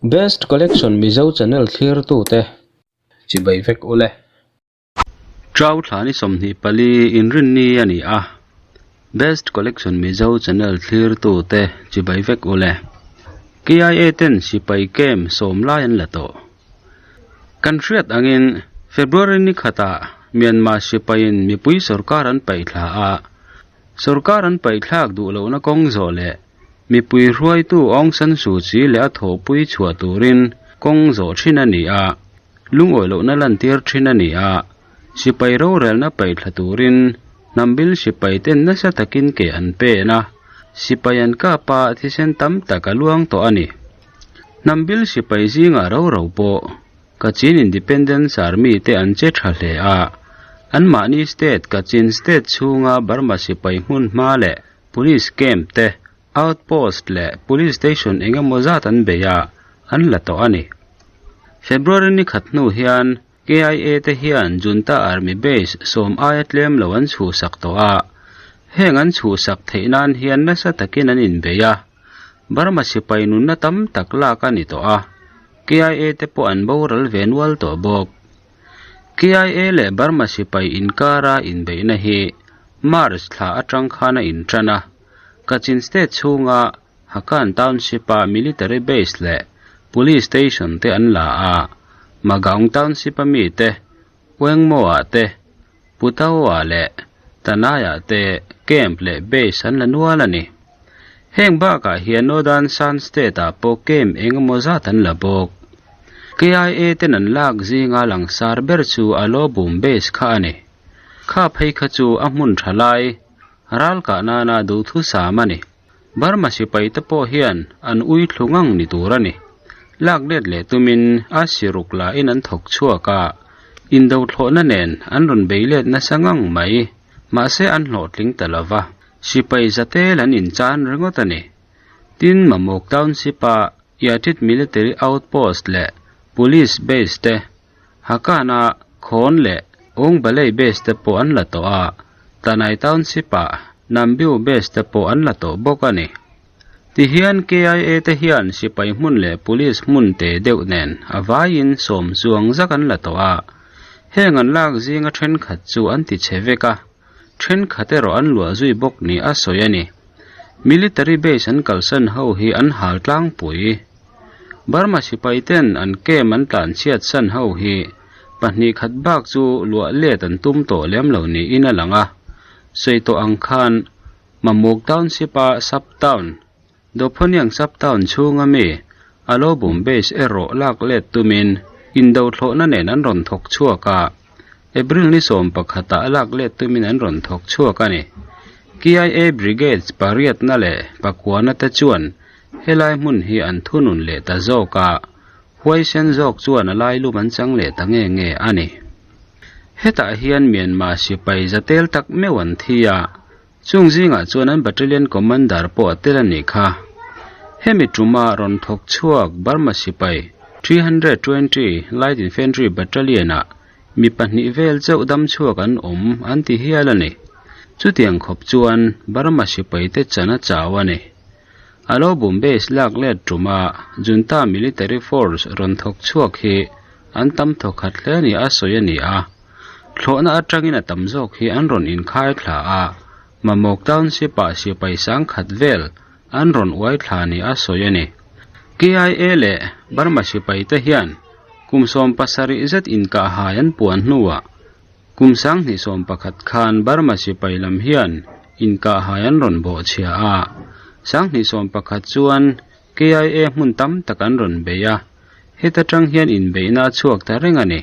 Best Collection Mizo channel thlirtute chibai vek ule. Chau thla ni 24 inrinni a ni a, Best Collection Mizo channel thlirtute chibai vek ule. KIA ten sipai camp sawm lai an la tawh. Kan hriat angin February ni khatah Myanmar sipaiin mipui sorkar an paih thla a, sorkar an paih thlak duh lohna kawng zawh leh mipui hruaitu Aung San Suu Kyi leh a thawhpui chhuah turin kawng zawh thin a ni a, lungawi lohna lantir thin a ni a, sipai rorelna paih thla turin hnambil sipai ten nasa takin ke an pen a, sipai an kap a thisen tam tak a luang tawh a ni. Hnambil sipai zingah ro ro pawh Kachin Independence Army te an che tha hle a, anmahni state Kachin state chhunga Burma sipai hmun hma leh police camp te, outpost leh police station eng emaw zat an bei a, an la tawh a ni. February ni khat hnu hian KIA te hian Junta Army base sawm aia tlem lo an chhuhsak tawh a, heng an chhuhsak theih nan hian nasa takin an inbei a. Burma sipai nunna tam tak lak a ni tawh a, KIA te pawh an boral ve nual tawh bawk. KIA leh Burma sipai inkara inbeihna hi March thla atang khan a intan a, Kachin State chhunga Hakan Township-a military base leh police station te an la a, Magaung Township-a mite Wengmoa te, Putaoa leh Tanaya te camp leh base an la nual a ni. Heng bakah hian Northern Shan State-ah pawh camp eng emaw zat an la bawk. KIA ten an lak zinga langsar ber chu Alobum base kha a ni. Kha phei kha chu a hmun tha lai, ral kah nana duhthusam a ni. Burma sipai te pawh hian an ui thlu ngang ni tur a ni. Lak let leh tumin a siruk lahin an thawk chhuak a, indo thlawhna nen an rawn bei let nasa ngang mai. Mahse an hlawhtling ta lo va, sipai zatel an inchan ringawt a ni. Tin, Mamawk Township-a Yathit Military Outpost leh Police Base te Hakana Khawn leh Ungbalei Base te pawh an la tawh a, Tanai Township-ah Nambiu Base te pawh an la tawh bawk a ni. Tihian KIA te hian sipai hmun leh police hmun te deuh nen a vaiin sawm chuang zak an la tawh a, heng an lak zinga thenkhat chu an ti chhe vek a, thenkhat erawh an luah zui bawk ni a sawi a ni. Military base an kalsan ho hi an hal tlangpui. Burma sipai ten an camp an tlan chhiat san ho hi pahnih khat bak chu luah let an tum tawh lem lo niin a lang a, sawi tawh ang khan Mamuk Township a sub town, Dophoniang sub town chhunga mi Alobum base erawh lak let tumin indo thlawhna nen an rawn thawk chhuak a, April ni sawm pakhatah lak let tumin an rawn thawk chhuak a ni. KIA Brigades pariatna leh pakuana te chuan Helai hmun hi an thunun leh ta zawk a, huaisen zawk chuan a lailum an chang leh ta nge nge a ni. Hetah hian Myanmar sipai zatel tak meuh an thi a, chung zingah chuan an battalion commander pawh a tel a nih kha. Hemi tuma rawn thawk chhuak Burma sipai 320 Light Infantry Battalion-ah mi pahnih vel chauh dam chhuak an awm an ti hial a ni. Chutiang khawp chuan Burma sipaite chan a chau a ni. A lo bum base lak let tuma Junta military force rawn thawk chhuak hi an tam thawkhat hle ni a sawi a ni a. Thlawhna atangin a tam zawk hi an rawn inkhai thla a, Mamawk Township-ah sipai sangkhat vel an rawn uai thla ni a sawi a ni. KIA leh Burma sipai te hian kum 70 zet inkahhai an puan hnuah Kum 2011 khan Burma sipai lam hian inkahhai an rawn bawh chhia a, 2011 chuan KIA hmun tam tak an rawn bei a, heta tang hian inbeihna a chhuak ta reng a ni.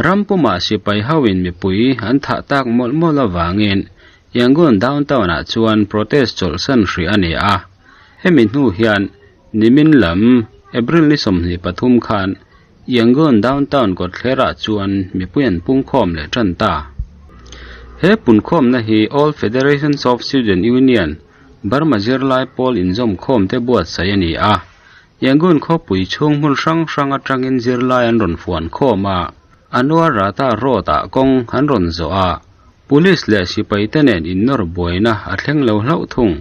Ram pumah sipai hoin mipui an thah tak mawlh mawlh avangin Yangon downtown-ah chuan protest chawlhsan hrih a ni a, hemi hnu hian nimin lam April ni 23 khan Yangon downtown kawtthlerah chuan mipui an pungkhawm leh tan ta. He punkhawmna hi All Federations of Student Union, Burma zirlai pawl inzawmkhawm te buatsaih a ni a. Yangon khawpui chhung hmun hrang hrang atangin zirlai an rawn fuan khawm a, Anwar Rata Road ah kawng an rawn zawh a, Police leh sipai te nen innawr buaina a thleng lo hlauh thung.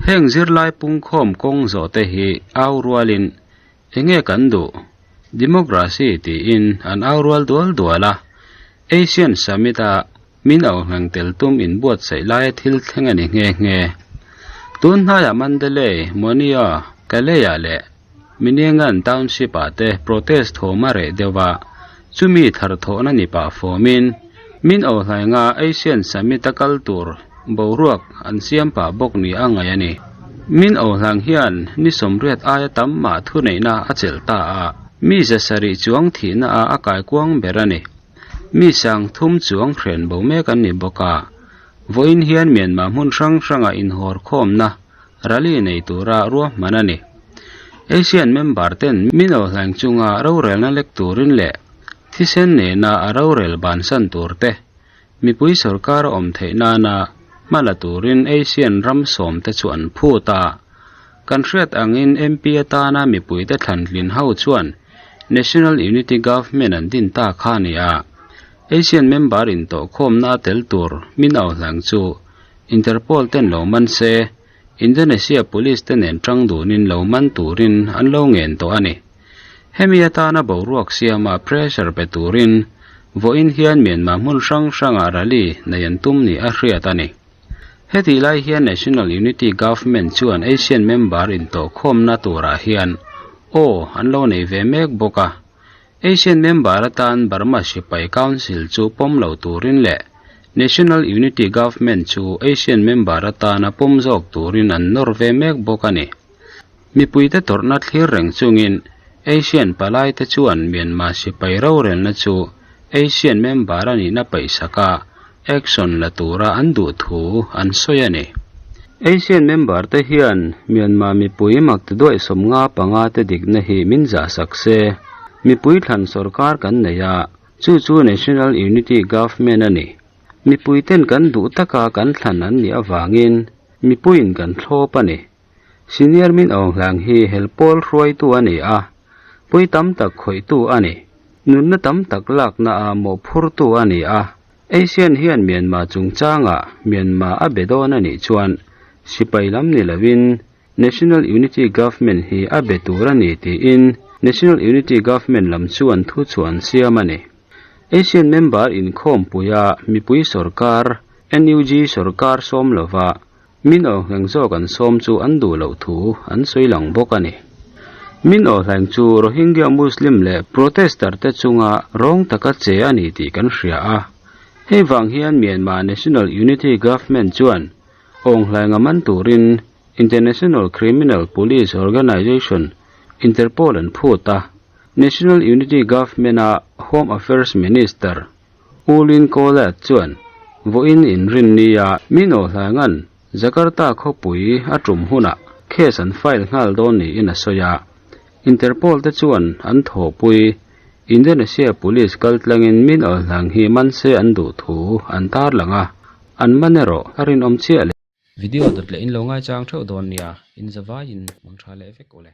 Heng zirlai pungkhawm kawng zawh te hi au rualin. Enge kan duh? Democracy tiin an au rual dual dual a. Asian Summit-a min auhleng tel tum inbuatsaih laia thil thleng a ni nghe nghe. Tun hnaiah Mandalay, Monywa, Kalaya leh Minengan Township-ah te protest thawm a reh deuh a, chumi tharthawhna ni pah fawmin min auhlainga Asian Summit-a kal tur boruak an siam pah bawk ni a ngaih a ni. Min auhlang hian ni 80 aia tam mah thuneihna a chelh ta a, mi 700 chuang thihna ah a kaikuang ber a ni. Mi 3000 chuang hren bo mek an ni bawk a, vawiin hian Myanmar hmun hrang hrangah inhawr khawmna rally nei tura ruahman a ni. Asian member ten min auhlaing chunga rorelna lek turin leh thisen nena a rorel bansan tur te Mipui sorkar a awm theih nana hma la turin Asian ram sawmte chu an phut a. Kan hriat angin MP atana mipuite thlantlin ho chuan National Unity Government an din ta kha a ni a. Asian member intawhkhawmna a tel tur min auhlang chu Interpol ten lo man se, Indonesia police te nen tang dunin lo man turin an lo ngen tawh a ni. Hemi atana boruak siama pressure pe turin vawiin hian Myanmar hmun hrang hrangah rally nei an tum ni a hriat a ni. Hetih lai hian National Unity Government chuan Asian member intawhkhawmna turah hian aw an lo nei ve mek bawk a. Asian member atan Burma Sipai Council chu pawm lo turin leh National Unity Government chu Asian member atana pawm zawk turin an nawr ve mek bawk a ni. Mipuite tawrhna thlir reng chungin Asian palaite chuan Myanmar sipai rorelna chu Asian member a nihna paihsak a, action la tura an duh thu an sawi a ni. Asian member te hian Myanmar mipui mak ti duaih 55 te dikna hi min zahsak se, mipui thlan sorkar kan nei a, chu chu National Unity Government a ni. Mipuiten kan duh taka kan thlan an nih avangin mipuiin kan thlawp a ni. Senior Min Aung Hlaing hi helpawl hruaitu a ni a, pui tam tak khawihtu a ni. Nunna tam tak lakna a mawhphurtu a ni a. Asian hian Myanmar chungchangah Myanmar a be dawn a nih chuan sipai lam ni loin National Unity Government hi a be tur a ni tiin National Unity Government lam chuan thu chu an siam a ni. Asian member inkhawmpuia mipui sorkar, NUG sorkar sawm lova Min awhleng zawk an sawm chu an duh loh thu an sawi lang bawk a ni. Min awhleng chu Rohingya Muslim leh protester te chunga rawng taka che a ni tih kan hria a. Hei vang hian Myanmar National Unity Government chuan awnghlainga man turin International Criminal Police Organization, Interpol an phut a. National Unity Government-a Home Affairs Minister, U Lin Ko Lat chuan vawiin inrinnia min awhlanga'n Jakarta khawpui a tum hunah case an file nghal dawn niin a sawi a. Interpol te chuan an thawhpui Indonesia police kaltlangin min awhlang hi man se an duh thu an tarlang a, an man erawh a rinawm chiah leh. Video dawt leh in lo ngaichang theuh dawn nia, in zavaiin mang tha leh vek ule.